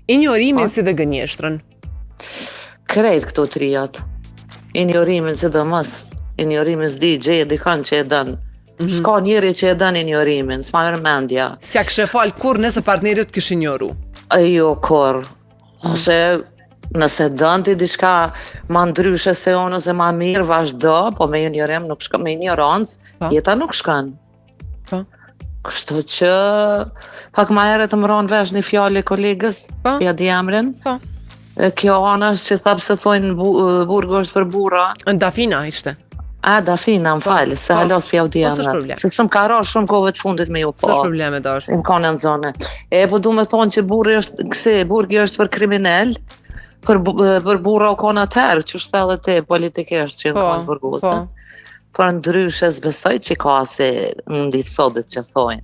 Injorimin Po. si dhe gënjeshtrën. Krejt këto trijat. Injorimin sidomos, injorimin s'di gjeje dikon që e don. Mm -hmm. S'ka njeri që e don injorimin, s'ma merr mendja. S'ja kishe fal kurrë nëse partneri të kish injoru. E jo kurrë. Ose nëse don ti diçka ma ndryshe se unë ose ma mirë, vazhdo, po me injorim nuk shkon, me injorancë, Po. jeta nuk shkon. Po. Kështu që pak ma herët më ra n'vesh një fjalë e kolegës, Po. ja di emrin. Po. E Kjo ana është që tha pse thonë bu, burgu është për burra. Në Dafina ishte. A, Dafina, më fal, se Po. hala s'pja u di Po, s'është emrat. problem. Se s'më ka ra shumë kohëve të fundit me ju po. S'është problem e dashur. Më kanë në zonë. E po du me thonë që burri është, këse, burgi është për kriminal, për, bu- për burra u konë atëherë, që është edhe te politikisht që Po, në konë burgosën. Po. Por ndryshe s'besoj që ka se në ditë sotit që thojnë.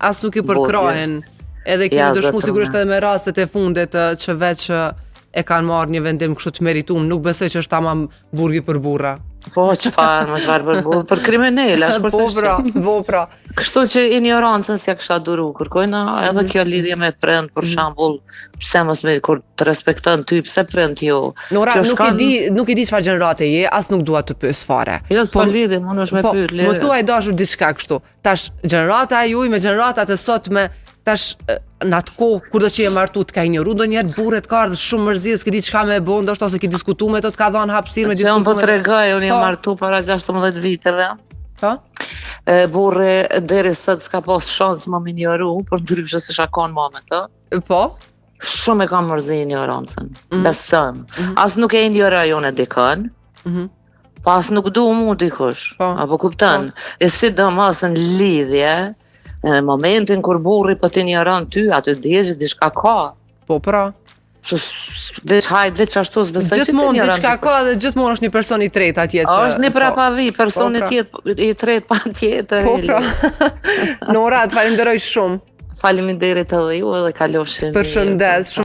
As nuk i përkrahen. Edhe kemi Ja, dëshmu zotërume. sigurisht edhe me rastet e fundit ë, që veç ë, e kanë marrë një vendim kështu të meritum, nuk besoj që është tamam burgi për burra. Po, çfarë, më çfarë për burr, për kriminal, është për Po të pra, po pra. Kështu që injorancën s'ja kisha duru, kërkojna edhe Mhm. kjo lidhje me prind, për shembull, pse mos me kur të respekton ty, pse prind jo. Nora, Kjo nuk e shkon- di, nuk e di çfarë gjenerate je, as nuk dua të pyes fare. Jo, s'ka Po, lidhje, mund është me Po, pyet, më lere. thuaj dashur diçka kështu. Tash gjenerata e juaj me gjeneratat e sotme, tash e, në atë kohë kur do që je martu të ka injoru ndonjëherë burret ka ardhur shumë mërzi, s'ke di çka me e bë, ndoshta ose ke diskutuar me to, të ka dhënë hapësirë me Që unë po diskutuar. të regoj, unë jam Po. martu para 16 viteve. Po? E, burri deri sot s'ka pas shans më më injoru, por ndryshe s'isha kon më me të. Po? Shumë e kam mërzi injorancën. Mhm. Besëm. Mhm. As nuk e injoroj unë e dikën. Mhm. Po as nuk du mu dikush. Po. Apo kupton? E sidomos në lidhje, në momentin kur burri po të injoron ty, aty dihet që diçka ka. Po pra. Se s- Veç hajt, veç ashtu s'besoj që të Gjithmonë injoron diçka dikush. ka dhe gjithmonë është një person i tretë atje që Është një prapavi, personi Po, pra. tjetër i tretë pa tjetër. Po pra. Nora, të falenderoj shumë. Faleminderit edhe ju edhe kalofshim. Përshëndes shumë.